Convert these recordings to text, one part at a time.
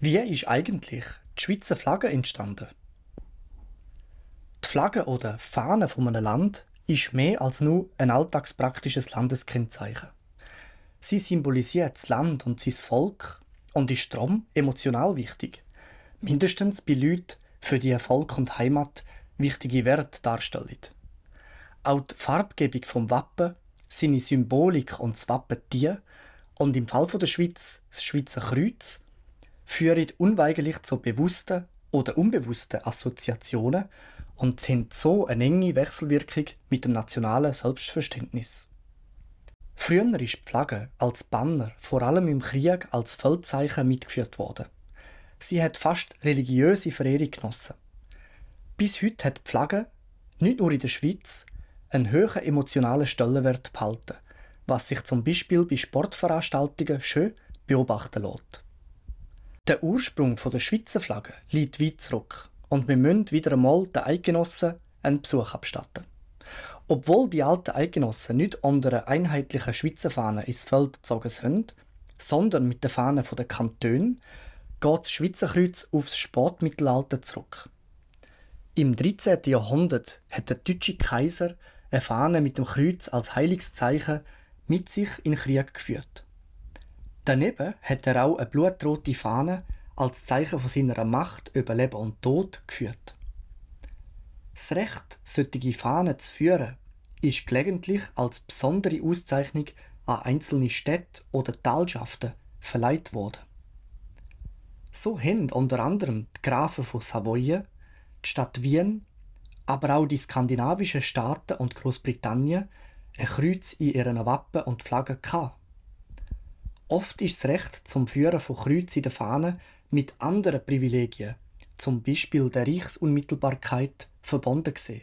Wie ist eigentlich die Schweizer Flagge entstanden? Die Flagge oder Fahne von einem Land ist mehr als nur ein alltagspraktisches Landeskennzeichen. Sie symbolisiert das Land und sein Volk und ist darum emotional wichtig. Mindestens bei Leuten, für die Volk und Heimat wichtige Werte darstellen. Auch die Farbgebung vom Wappen, seine Symbolik und das Wappen die und im Fall der Schweiz das Schweizer Kreuz führen unweigerlich zu bewussten oder unbewussten Assoziationen und haben so eine enge Wechselwirkung mit dem nationalen Selbstverständnis. Früher ist die Flagge als Banner vor allem im Krieg als Feldzeichen mitgeführt worden. Sie hat fast religiöse Verehrung genossen. Bis heute hat die Flagge, nicht nur in der Schweiz, einen hohen emotionalen Stellenwert behalten, was sich zum Beispiel bei Sportveranstaltungen schön beobachten lässt. Der Ursprung der Schweizer Flagge liegt weit zurück und wir müssen wieder einmal den Eidgenossen einen Besuch abstatten. Obwohl die alten Eidgenossen nicht unter einer einheitlichen Schweizer Fahne ins Feld gezogen sind, sondern mit der Fahne der Kantone, geht das Schweizer Kreuz aufs Spätmittelalter zurück. Im 13. Jahrhundert hat der deutsche Kaiser eine Fahne mit dem Kreuz als Heilungszeichen mit sich in den Krieg geführt. Daneben hat er auch eine blutrote Fahne als Zeichen von seiner Macht über Leben und Tod geführt. Das Recht, solche Fahnen zu führen, ist gelegentlich als besondere Auszeichnung an einzelne Städte oder Talschaften verleiht worden. So haben unter anderem die Grafen von Savoyen, die Stadt Wien, aber auch die skandinavischen Staaten und Großbritannien ein Kreuz in ihren Wappen und Flaggen gehabt. Oft ist das Recht zum Führen von Kreuzen in der Fahne mit anderen Privilegien, zum Beispiel der Reichsunmittelbarkeit, verbunden gewesen.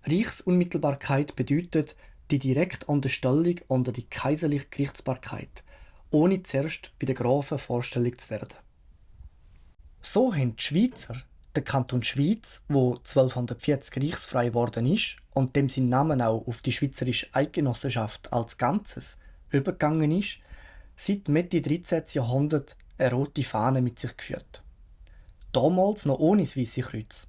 Reichsunmittelbarkeit bedeutet die direkte Unterstellung unter die kaiserliche Gerichtsbarkeit, ohne zuerst bei den Grafen vorstellig zu werden. So haben die Schweizer den Kanton Schwyz, wo 1240 reichsfrei geworden ist und dem sein Name auch auf die Schweizerische Eidgenossenschaft als Ganzes übergegangen ist, seit Mitte 13. Jahrhundert eine rote Fahne mit sich geführt. Damals noch ohne das Weisse Kreuz.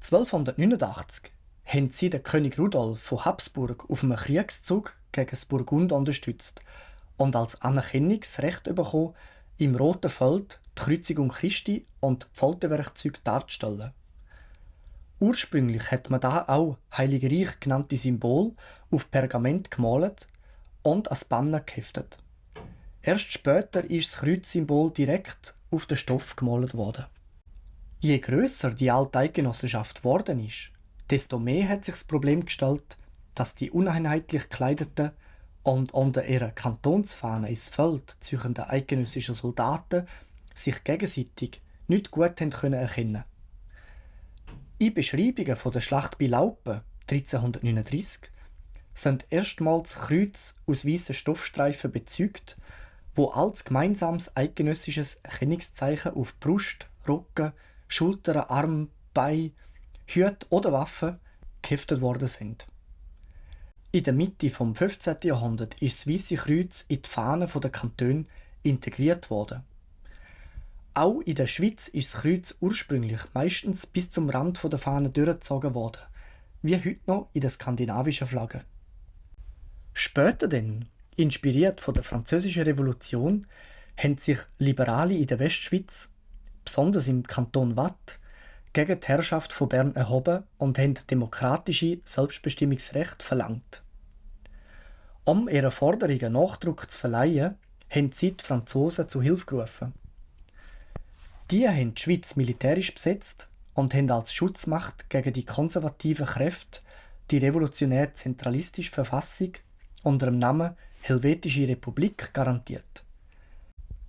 1289 haben sie den König Rudolf von Habsburg auf einem Kriegszug gegen das Burgund unterstützt und als Anerkennung das Recht bekommen, im Roten Feld die Kreuzigung Christi und die Folterwerkzeuge darzustellen. Ursprünglich hat man da auch Heilige Reich genannte Symbol auf Pergament gemalt und als Banner geheftet. Erst später ist das Kreuzsymbol direkt auf den Stoff gemalt worden. Je grösser die alte Eidgenossenschaft geworden ist, desto mehr hat sich das Problem gestellt, dass die uneinheitlich gekleideten und unter ihrer Kantonsfahne ins Feld ziehenden eidgenössischen Soldaten sich gegenseitig nicht gut erkennen können. In Beschreibungen von der Schlacht bei Laupen 1339 sind erstmals Kreuze aus weißen Stoffstreifen bezeugt, wo als gemeinsames eidgenössisches Erkennungszeichen auf Brust, Rücken, Schultern, Arm, Bein, Hüte oder Waffen geheftet worden sind. In der Mitte des 15. Jahrhunderts ist das Weisse Kreuz in die Fahne der Kantone integriert worden. Auch in der Schweiz ist das Kreuz ursprünglich meistens bis zum Rand der Fahne durchgezogen worden, wie heute noch in der skandinavischen Flagge. Später dann, inspiriert von der Französischen Revolution, haben sich Liberale in der Westschweiz, besonders im Kanton Waadt, gegen die Herrschaft von Bern erhoben und haben demokratische Selbstbestimmungsrechte verlangt. Um ihren Forderungen Nachdruck zu verleihen, haben sie die Franzosen zu Hilfe gerufen. Die haben die Schweiz militärisch besetzt und haben als Schutzmacht gegen die konservativen Kräfte die revolutionär-zentralistische Verfassung unter dem Namen Helvetische Republik garantiert.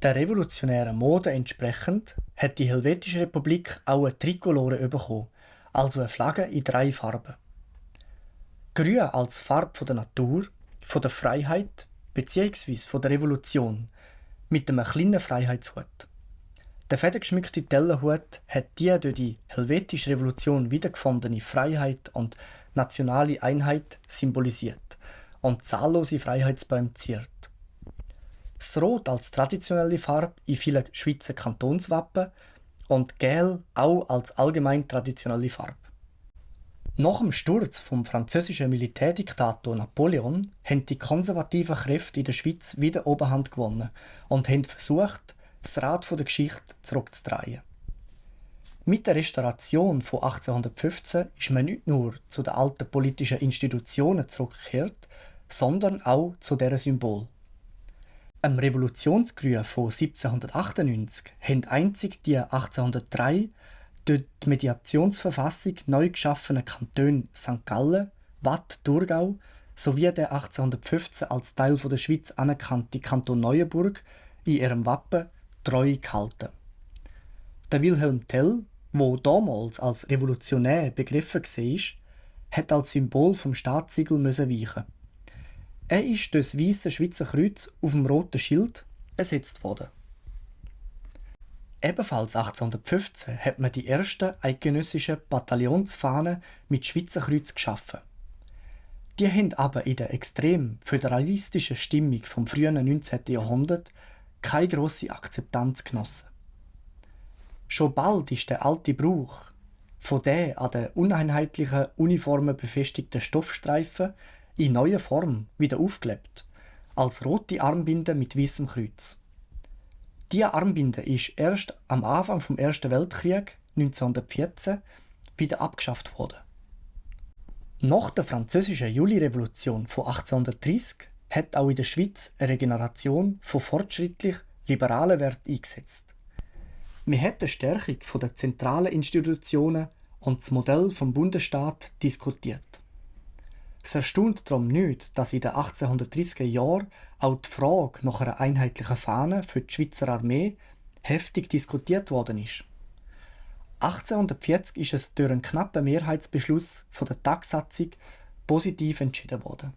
Der revolutionären Mode entsprechend hat die Helvetische Republik auch eine Trikolore bekommen, also eine Flagge in 3 Farben. Grün als Farbe der Natur, von der Freiheit bzw. von der Revolution mit einem kleinen Freiheitshut. Der federgeschmückte Tellerhut hat die durch die Helvetische Revolution wiedergefundene Freiheit und nationale Einheit symbolisiert und zahllose Freiheitsbäume ziert. das Rot als traditionelle Farbe in vielen Schweizer Kantonswappen und Gel auch als allgemein traditionelle Farbe. Nach dem Sturz vom französischen Militärdiktator Napoleon haben die konservativen Kräfte in der Schweiz wieder Oberhand gewonnen und haben versucht, das Rad der Geschichte zurückzudrehen. Mit der Restauration von 1815 ist man nicht nur zu den alten politischen Institutionen zurückgekehrt, sondern auch zu deren Symbol. Am Revolutionsgrün von 1798 haben einzig die 1803 durch die Mediationsverfassung neu geschaffenen Kantone St. Gallen, Waadt, Thurgau sowie der 1815 als Teil der Schweiz anerkannte Kanton Neuenburg in ihrem Wappen treu gehalten. Der Wilhelm Tell, der damals als revolutionär begriffen war, hat als Symbol vom Staatssiegel weichen. Er ist durch das weisse Schweizer Kreuz auf dem roten Schild ersetzt worden. Ebenfalls 1815 hat man die ersten eidgenössischen Bataillonsfahnen mit Schweizer Kreuz geschaffen. Die haben aber in der extrem föderalistischen Stimmung vom frühen 19. Jahrhundert keine grosse Akzeptanz genossen. Schon bald ist der alte Brauch von den an den uneinheitlichen Uniformen befestigten Stoffstreifen in neuer Form wieder aufgelebt, als rote Armbinde mit weißem Kreuz. Diese Armbinde ist erst am Anfang vom Ersten Weltkrieg 1914 wieder abgeschafft worden. Nach der französischen Julirevolution von 1830 hat auch in der Schweiz eine Regeneration von fortschrittlich liberalen Werten eingesetzt. Man hat die Stärkung der zentralen Institutionen und das Modell vom Bundesstaat diskutiert. Es erstaunt darum nicht, dass in den 1830er Jahren auch die Frage nach einer einheitlichen Fahne für die Schweizer Armee heftig diskutiert worden ist. 1840 ist es durch einen knappen Mehrheitsbeschluss von der Tagsatzung positiv entschieden worden.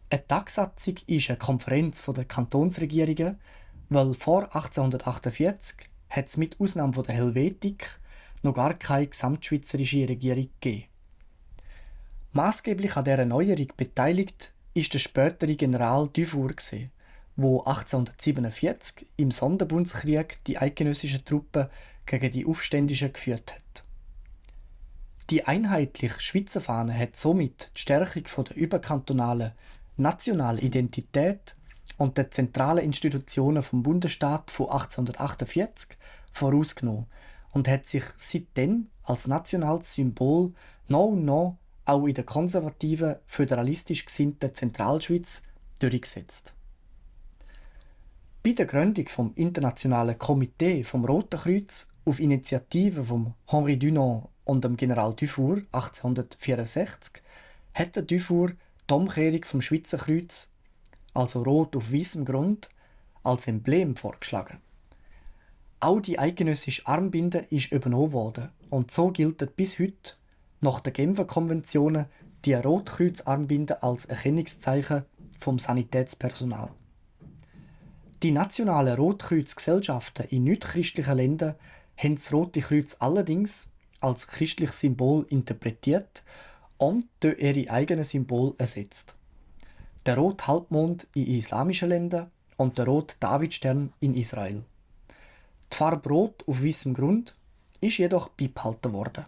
Eine Tagsatzung ist eine Konferenz der Kantonsregierungen, weil vor 1848 hat es mit Ausnahme der Helvetik noch gar keine gesamtschweizerische Regierung gegeben. Maßgeblich an dieser Neuerung beteiligt ist der spätere General Dufour, der 1847 im Sonderbundskrieg die eidgenössischen Truppen gegen die Aufständischen geführt hat. Die einheitliche Schweizer Fahne hat somit die Stärkung der überkantonalen nationalen Identität und der zentralen Institutionen vom Bundesstaat von 1848 vorausgenommen und hat sich seitdem als nationales Symbol noch und noch auch in der konservativen, föderalistisch gesinnten Zentralschweiz durchgesetzt. Bei der Gründung vom Internationalen Komitee vom Roten Kreuz auf Initiative von Henri Dunant und dem General Dufour 1864 hat der Dufour die Umkehrung vom Schweizer Kreuz, also rot auf weißem Grund, als Emblem vorgeschlagen. Auch die eidgenössische Armbinde ist übernommen worden und so gilt bis heute nach der Genfer Konventionen die Rotkreuzarmbinde als Erkennungszeichen vom Sanitätspersonal. Die nationalen Rotkreuzgesellschaften in nichtchristlichen Ländern haben das Rote Kreuz allerdings als christliches Symbol interpretiert und durch ihre eigenen Symbole ersetzt. Der rote Halbmond in islamischen Ländern und der rote Davidstern in Israel. Die Farbe Rot auf weißem Grund ist jedoch beibehalten worden.